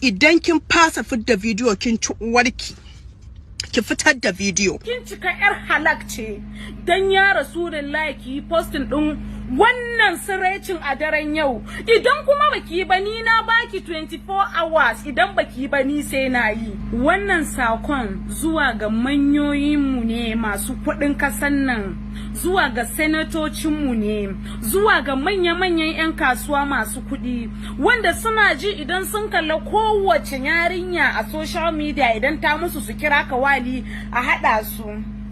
Idan kin fasa fidda bidiyo, kin ci uwarki. Ki fitar da bidiyo. Kin cika yar halak ce, dan ya Rasulullahi ki yi posting din wannan siraicin a daren yau. Idan kuma baki yi ba, ni na baki 24 hours. Idan baki yi ba, ni sai na yi. Wannan sakon zuwa ga manyoyinmu ne masu kuɗin kasan nan, zuwa ga senatocinmu ne, zuwa ga manya-manyan 'yan kasuwa masu kuɗi wanda suna ji idan sun kalla kowace yarinya a social media, idan ta musu su kira kawali a haɗa su.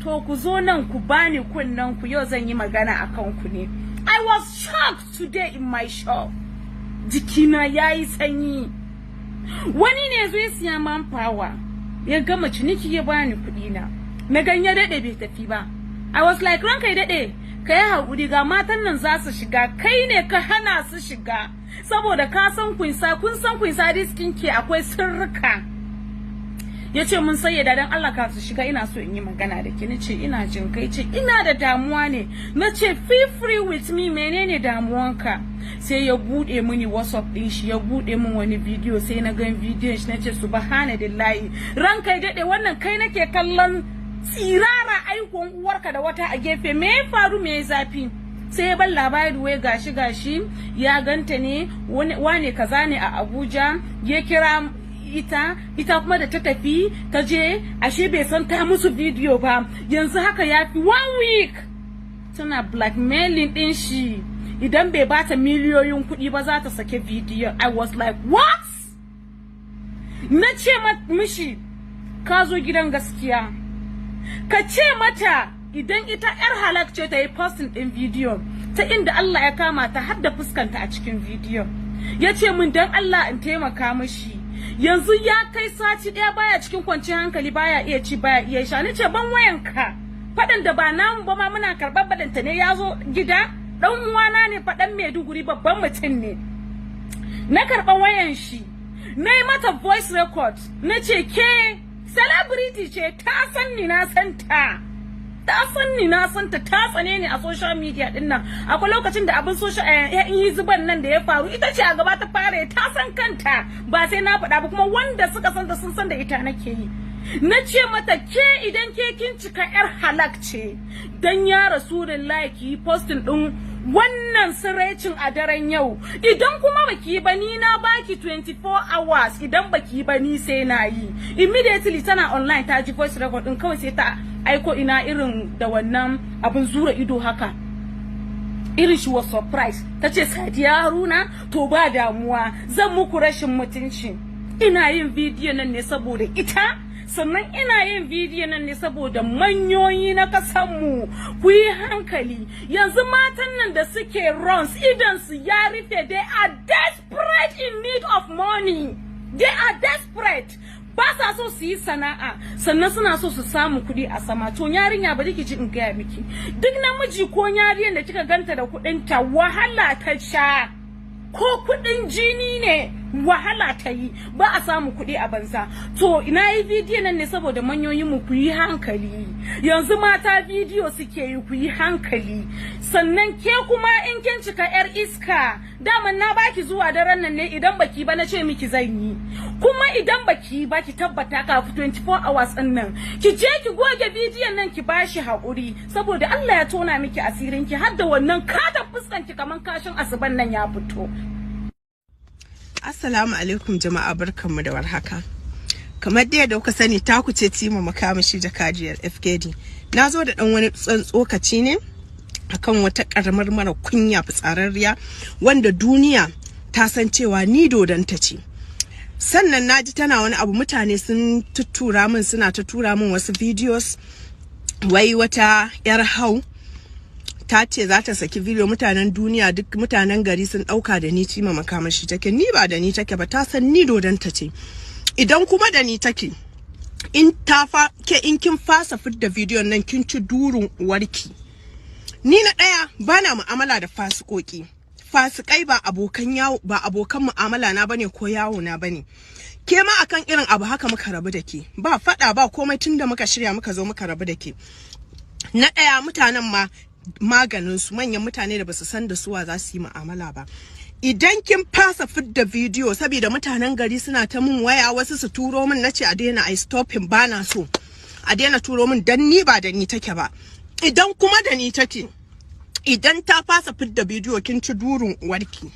To, ku zo nan ku bani kunnen ku, yau zan yi magana akan ku ne. I was shocked today in my shop. Jikina ya yi sanyi. Wani ne zai siya man power, ya gama ciniki, ya bani kuɗi na. Na gan ya daɗe bai tafi ba. I was like, "Ranka ya daɗe, ka yi haƙuri, ga matan nan za su shiga, kai ne ka hana su shiga. Saboda ka san kunsa, kun san kunsa riskin ke akwai sirrika." Ya ce mun, "Sayyada, dan Allah ka su shiga, ina so in yi magana da ke." Nace, "Ina jin kai." Ce, "Ina da damuwa ne." Nace, "Feel free with me, menene damuwanka?" Sai ya bude mini WhatsApp din shi, ya bude min wani video. Sai na gan bidiyon shi, nace, "Subhanallahi, ranka dade, wannan kai nake kallon tsirara aikon uwarka da wata a gefe. Me ya faru? Me ya zafi?" Sai ya ban labari, wai gashi gashi ya ganta ne, wane kaza ne a Abuja, ya kira ita, ita kuma da ta tafi ta je, ashe bai san ta musu bidiyo ba. Yanzu haka ya fi one week tana blackmailing din shi, idan bai bata miliyoyin kuɗi ba, za ta sake bidiyo. I was like, "What?" Na ce mishi, "Ka zo gidan gaskiya. Ka ce mata idan ita yar halak ce, ta yi posting din bidiyo ta inda Allah ya kama ta har da fuskanta a cikin bidiyon." Ya ce min dan Allah in taimaka mishi, yanzu ya kai sati ɗaya baya cikin kwanciyar hankali, baya iya ci, baya iya sha. Ni ce, "Ban wayanka." Faɗan da ba namu ba ma muna karɓar baɗanta ne, ya zo gida, ɗan uwana ne, faɗan Maiduguri, babban mutum ne. Na karɓa wayan shi, na yi mata voice record. Na ce, "Ke celebrity ce, ta san ni, na san ta, ta san ni, na san ta, ta tsane ni a social media din nan. Akwai lokacin da abin social yan yi zuban nan da ya faru, ita ce a gaba ta fara. Ta san kanta, ba sai na faɗa ba, kuma wanda suka san ta sun san da ita nake yi." Na ce mata, "Ke idan ke kin cika yar halak ce, dan ya Rasulullahi ki yi posting din wannan siraicin a daren yau. Idan kuma baki yi ba, ni na baki 24 hours. Idan baki yi ba, ni sai na yi." Immediately tana online, ta ji voice record din, kawai sai ta aiko ina irin da wannan abin zura ido haka, irin she was surprise. Ta ce, "Sadiya Haruna, to ba damuwa, zan muku rashin mutunci." Ina yin bidiyon nan ne saboda ita, sannan ina yin bidiyon nan ne saboda manyoyi na kasanmu. Ku yi hankali, yanzu matan nan da suke runs, idan su ya rufe. They are desperate in need of money. They are desperate. Ba sa so su yi sana'a, sannan suna so su samu kuɗi a sama. To yarinya, bari ki ji in gaya miki, duk namiji ko yarinyar da kika ganta da kuɗin ta, wahala ta sha. Ko kuɗin jini ne, wahala ta yi. Ba a samu kuɗi a banza. To, ina yi bidiyo nan ne saboda manyoyin mu, ku yi hankali. Yanzu mata bidiyo suke yi, ku yi hankali. Sannan ke kuma in kin cika yar iska, daman na baki zuwa daren nan ne. Idan baki ba, na ce miki zan yi. Kuma idan baki ba, ki tabbata kafin 24 hours din nan ki je ki goge bidiyon nan, ki bashi haƙuri, saboda Allah ya tona miki asirin ki, har da wannan katon fuskan ki kaman kashin asuban nan ya fito. Assalamu alaikum jama'a, barkanmu da warhaka. Kamar dai da kuka sani, taku ce Tima Makamashi, jakajiyar FKD. Na zo da ɗan wani tsokaci ne akan wata karamar mara kunya, fitsararriya, wanda duniya ta san cewa ni dodanta ce. Sannan na ji tana wani abu, mutane sun tuttura min, suna ta tura min wasu videos, wai wata 'yar hau ta ce za ta saki video. Mutanen duniya, duk mutanen gari sun dauka da ni Tima Makamashi take. Ni ba da ni take ba, ta san ni dodanta ce. Idan kuma da ni take, in ta fa ke, in kin fasa fidda bidiyon nan, kin ci durun uwarki. Ni na daya, bana mu'amala da fasikoki, fasikai ba abokan yawo, ba abokan mu'amala na bane ko yawo na bane. Ke ma akan irin abu haka muka rabu da ke, ba fada ba komai, tunda muka shirya muka zo muka rabu da ke. Na daya, mutanen ma maganin su manyan mutane da basu san da suwa za su yi mu'amala ba. Idan kin fasa fidda bidiyo, saboda mutanen gari suna ta mun waya, wasu su turo min, nace a daina, ai stopping, bana so, a daina turo min, dan ni ba da ni take ba. Idan kuma da ni take, idan ta fasa fidda bidiyo, kin ci durun uwarki.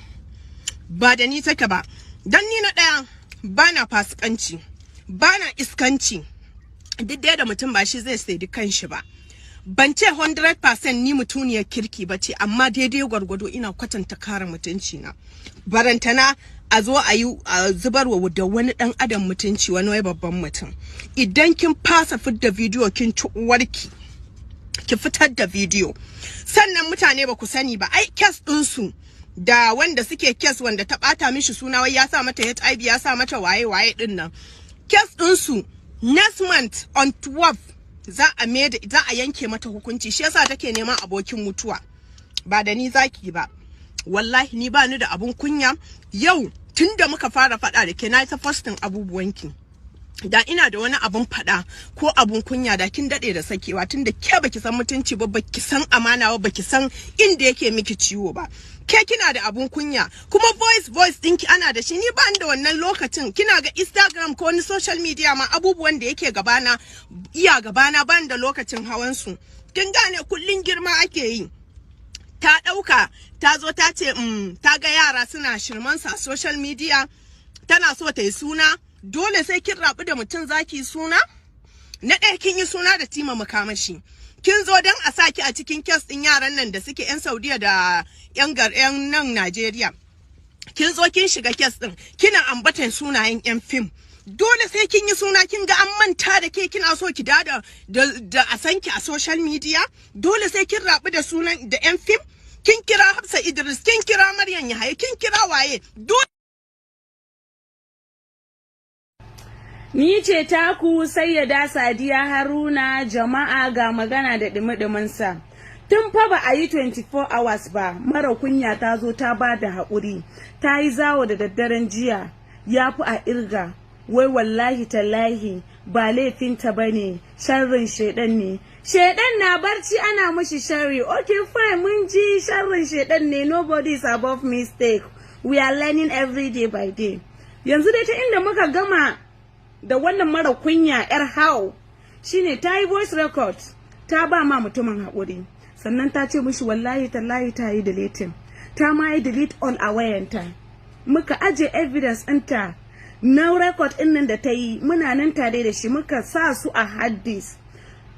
Ba da ni take ba, dan ni na ɗaya bana fasikanci, bana iskanci. Duk da mutum ba shi zai saidi kanshi ba. Ban ce 100% ni mutuniyar kirki ba ce, amma daidai gwargwado ina kwatanta kare mutunci na. Barantana a zo a yi zubarwa da wani dan adam mutunci, wani wai babban mutum. Idan kin fasa fidda bidiyo, kin ci uwarki. Ki fitar da bidiyo. Sannan mutane ba ku sani ba, ai case ɗinsu da wanda suke case, wanda ta bata mishi suna, wai ya sa mata HIV, ya sa mata waye waye din nan, case ɗinsu next month on 12 za a da za a yanke mata hukunci. Shi yasa take neman abokin mutuwa. Ba da ni zaki ba, wallahi ni ba ni da abun kunya. Yau tunda muka fara faɗa da ke, na ta posting abubuwanki. Da ina da wani abun faɗa ko abun kunya, da kin daɗe da sakewa, tunda ke baki san mutunci ba, baki san amana ba, baki san inda yake miki ciwo ba. Ke kina da abun kunya, kuma voice ɗinki ana da shi. Ni ba da wannan lokacin. Kina ga Instagram ko wani social media ma, abubuwan da yake gabana iya gabana, ban da lokacin hawan su. Kin gane? Kullun girma ake yi. Ta ɗauka ta zo ta ce ta ga yara suna shirmansa a social media, tana so ta yi suna. Dole sai kin rabu da mutum zaki suna? Na ɗaya, kin yi suna da Tima Makamashi. Kin zo don a saki a cikin case ɗin yaran nan da suke 'yan Saudiya da 'yan 'yan nan Najeriya. Kin zo kin shiga case ɗin, kina ambatan sunayen 'yan fim. Dole sai kin yi suna, kin ga an manta da ke, kina so ki da da a san ki a social media? Dole sai kin rabu da sunan da 'yan fim? Kin kira Hafsa Idris, kin kira Maryam Yahaya, kin kira waye? Dole Ni ce taku Sayyada Sadiya Haruna. Jama'a, ga magana da ɗumi sa. Tun fa ba a yi 24 hours ba, mara kunya ta zo ta ba da haƙuri. Ta yi zawo da daddaren jiya, ya fi a irga. Wai wallahi tallahi ba laifinta ba ne, sharrin shaidan ne. Shaidan na barci ana mushi sharri. Okay, fine, mun ji sharrin shaidan ne, nobody is above mistake. We are learning every day by day. Yanzu dai ta inda muka gama da wannan mara kunya yar hau shine ta yi voice record, ta ba ma mutumin haƙuri, sannan ta ce mishi wallahi tallahi ta yi deleting, ta ma yi delete all a wayanta. Muka aje evidence ɗinta na record ɗin nan da ta yi, muna nan tare da shi. Muka sa su a hard disk,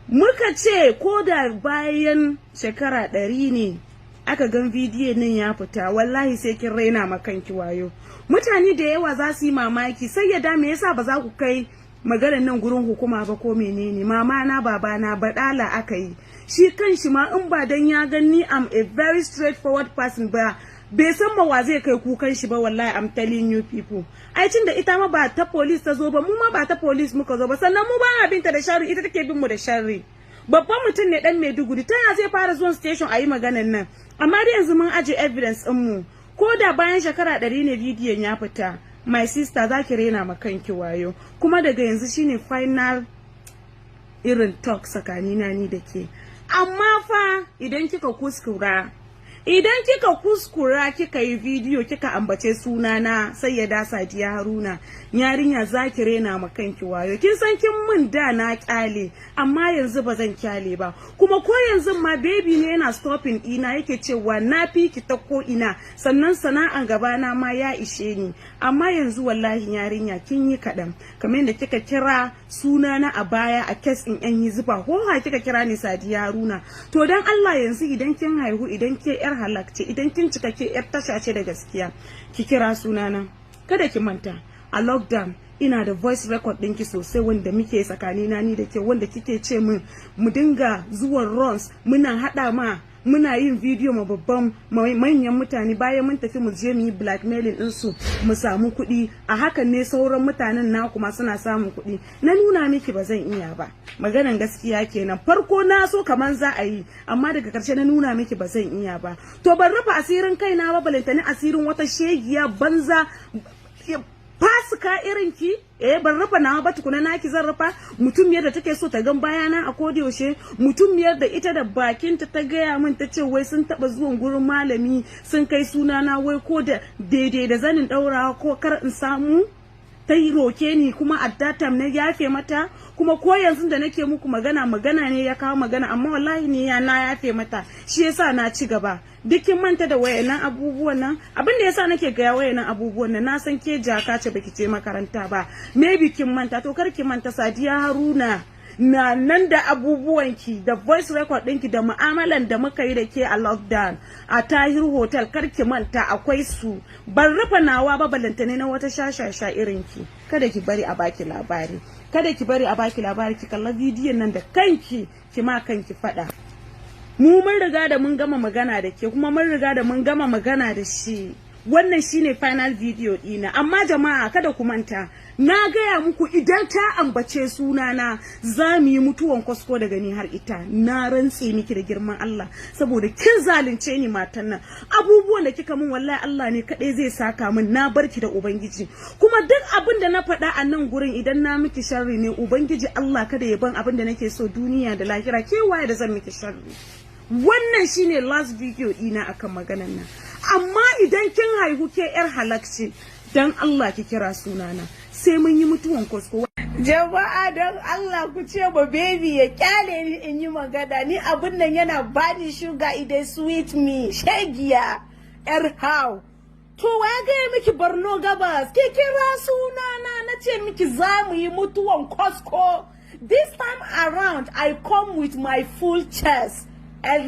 muka ce ko da bayan shekara 100 ne aka gan bidiyon nan ya fita, wallahi sai kin raina makanki wayo. Mutane da yawa za su yi mamaki, sai ya da me yasa ba za ku kai maganar nan gurin hukuma ba ko menene? Mama na, baba na, badala aka yi. Shi kanshi ma, in ba dan ya gani I'm a very straightforward person ba, bai san ma wa zai kai kukan shi ba. Wallahi, I'm telling you people, ai tun da ita ma ba ta police ta zo ba, mu ma ba ta police muka zo ba. Sannan mu ba na binta da sharri, ita take bin mu da sharri. Babban mutum ne, dan Maiduguri, ta ya zai fara zuwan station a yi maganan nan? Amma dai yanzu mun aje evidence din mu, ko da bayan shekara 100 ne bidiyon ya fita, my sister, za ki rena ma kanki wayo. Kuma daga yanzu shine final irin talk tsakanina ni da ke. Amma fa idan kika kuskura, idan kika kuskura kika yi bidiyo kika ambace sunana Sayyada Sadiya Haruna, yarinya, za ki rena ma kanki wayo. Kin san kin mun da na kyale, amma yanzu ba zan kyale ba. Kuma ko yanzu ma baby ne yana stopping ina, yake cewa na fi ki ta ko ina, sannan sana'an gaba na ma ya ishe ni. Amma yanzu wallahi yarinya, kin yi kaɗan. Kamar yadda kika kira sunana a baya a case ɗin yan Hizba, ko ha kika kira ni Sadiya Haruna, to dan Allah yanzu idan kin haihu, idan ke yar halak ce, idan kin cika ke yar tasha ce da gaskiya, ki kira sunana. Kada ki manta, a lockdown ina da voice record ɗinki sosai wanda muke tsakanina ni da ke, wanda kike ce min mu dinga zuwan runs, muna haɗa ma, muna yin video ma babban manyan mutane, bayan mun tafi mu je mu yi blackmailing ɗinsu mu samu kuɗi. A hakan ne sauran mutanen na kuma suna samun kuɗi. Na nuna miki ba zan iya ba. Maganan gaskiya kenan. Farko na so kaman za a yi, amma daga karshe na nuna miki ba zan iya ba. To ban rufe asirin kaina ba, balantani asirin wata shegiya banza. Fasika irin ki, eh, ban rufa nawa ba tukuna, naki zan rufa. Mutumiyar da take so ta gan bayana a koda yaushe, mutumiyar da ita da bakinta ta gaya min, ta ce wai sun taba zuwan gurin malami, sun kai sunana, wai ko da daidai da zanin daurawa ko kar in samu, ta yi roke ni, kuma at that time na yafe mata. Kuma ko yanzu da nake muku magana, magana ne ya kawo magana, amma wallahi ne ya na yafe mata, shi yasa na ci gaba. Duk kin manta da wayannan abubuwan nan. Abin da yasa nake gaya wayannan abubuwan nan, na san ke jaka ce, baki je makaranta ba, maybe kin manta. To kar ki manta, Sadiya Haruna na nan da abubuwanki da voice record ɗinki da mu'amalan da muka yi da ke a lockdown a Tahir Hotel. Kar ki manta, akwai su. Ban rufe nawa ba, balantane na wata shashasha irin ki. Kada ki bari a baki labari, kada ki bari a baki labari. Ki kalla bidiyon nan da kanki, ki ma kanki faɗa. Mu mun riga da mun gama magana da ke, kuma mun riga da mun gama magana da shi. Wannan shine final video dina. Amma jama'a, kada ku manta na gaya muku, idan ta ambace sunana, za mu yi mutuwan kwasko daga ni har ita. Na rantse miki da girman Allah, saboda kin zalunce ni, matan nan. Abubuwan da kika min, wallahi Allah ne kadai zai saka min. Na barki da Ubangiji. Kuma duk abin da na faɗa a nan gurin, idan na miki sharri ne, Ubangiji Allah kada ya ban abin da nake so duniya da lahira. Ke waye da zan miki sharri? Wannan shine last video dina akan maganan nan. Amma idan kin haihu, ke yar halakci, dan Allah ki kira sunana, sai mun yi mutuwan kwasko. Jama'a, don Allah ku ce ba baby ya kyale ni in yi magana. Ni abun nan yana bani sugar, e dey sweet me. Shegiya yar how to wa gaya miki Borno Gabas? Ki kira sunana, na ce miki za mu yi mutuwan kwasko. This time around I come with my full chest. Yar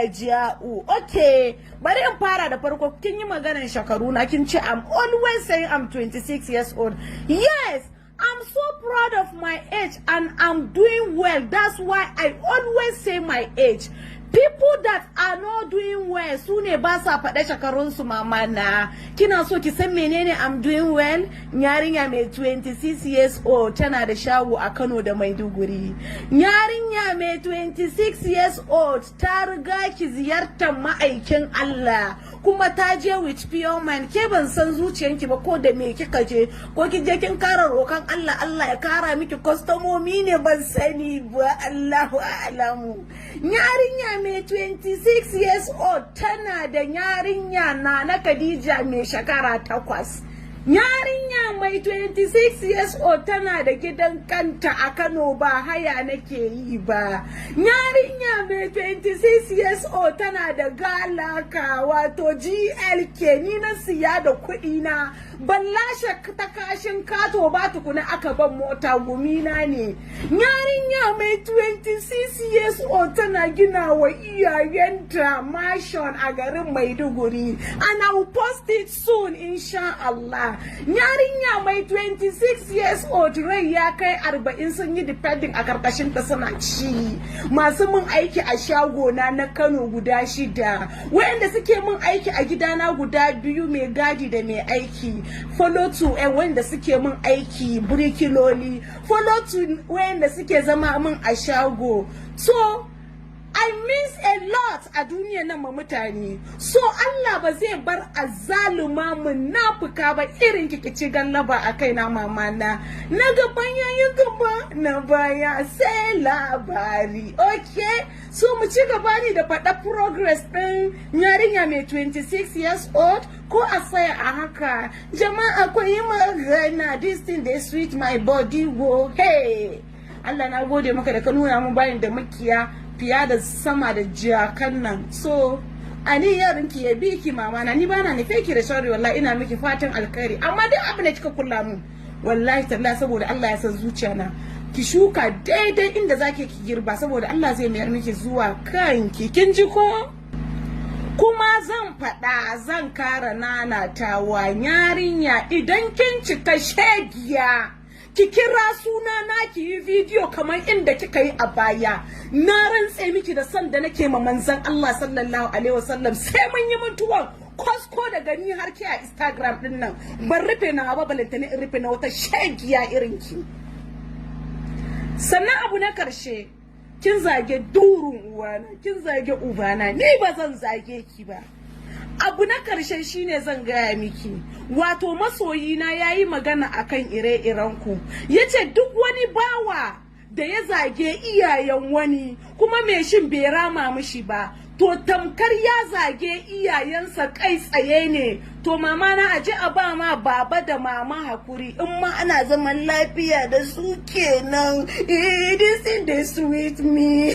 balajiya'u. Okay, bari in fara da farko. Kin yi maganar shekaru na, kin ce I'm always saying I'm 26 years old. Yes, I'm so proud of my age and I'm doing well. That's why I always say my age. People that are not doing well su ne ba sa faɗa shekarunsu. Mama na, kina so ki san menene I'm doing well? Yarinya mai 26 years old tana da shago a Kano da Maiduguri. Yarinya mai 26 years old ta riga ki ziyartar ma'aikin Allah, kuma ta je with pure mind. Ke ban san zuciyanki ba, ko da me kika je, ko kin je kin kara rokan Allah, Allah ya kara miki kwastomomi ne, ban sani ba, Allahu a'lamu. Yarinya mai 26 years old tana da yarinya na na Khadija mai shekara 8. Yarinya mai 26 years old tana da gidan kanta a Kano, ba haya nake yi ba. Yarinya mai 26 years old tana da galaka, wato GLK, ni na siya da kuɗi na. Ban lashe ta kashin kato ba tukuna aka ban mota, gumina ne. Yarinya mai 26 years old tana gina wa iyayenta mansion a garin Maiduguri, and I will post it soon, insha Allah. Yarinya mai 26 years old, rai ya kai 40 sun yi depending a karkashin ta suna ci. Masu mun aiki a shago na na Kano guda shida, wayanda suke mun aiki a gidana guda biyu, mai gadi da mai aiki, follow to wanda suke mun aiki birikiloli, follow to wayanda suke zama mun a shago. So I means a lot a duniya nan ma mutane. So Allah ba zai bar azzaluma munafuka ba irin ki ci gallaba a kaina, mama na. Na gaban yayin gaba, na baya sai labari. Okay, so mu ci gaba ne da faɗa progress ɗin yarinya mai 26 years old, ko a tsaya a haka? Jama'a, ku yi magana. This thing dey sweet my body wo. Hey Allah, na gode maka da ka nuna mu bayan da makiya fiya da sama da jakan nan. So ani yarin ki ya bi ki, mama na, ni bana nufe ki da sharri, wallahi ina miki fatan alkhairi. Amma duk abin da kika kula mu, wallahi tallahi, saboda Allah ya san zuciya na, ki shuka daidai inda zaki ki girba, saboda Allah zai mayar miki zuwa kanki. Kin ji ko? Kuma zan faɗa, zan kara nanatawa, yarinya, idan kin cika shegiya, ki kira suna na, ki yi bidiyo kamar inda kika yi a baya. Na rantse miki da san da nake ma manzon Allah sallallahu alaihi wasallam, sai mun yi mutuwan kwasko daga ni har ki a Instagram din nan. Ban rufe na ba, balantane in rufe na wata shegiya irin ki. Sannan abu na karshe, kin zage durun uwana, kin zage ubana, ni ba zan zage ki ba. Abu na karshe shine zan gaya miki, wato masoyina ya yi magana akan ire-iren ku, ya ce duk wani bawa da ya zage iyayen wani kuma mai shin bai rama mishi ba, to tamkar ya zage iyayensa kai tsaye ne. To mama na, aje a ba ma baba da mama hakuri, in ma ana zaman lafiya da su kenan. Eh, this thing dey sweet me.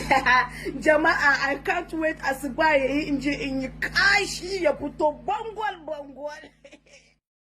Jama'a, I can't wait asuba yayi in je in yi kashi ya fito bangwal bangwal.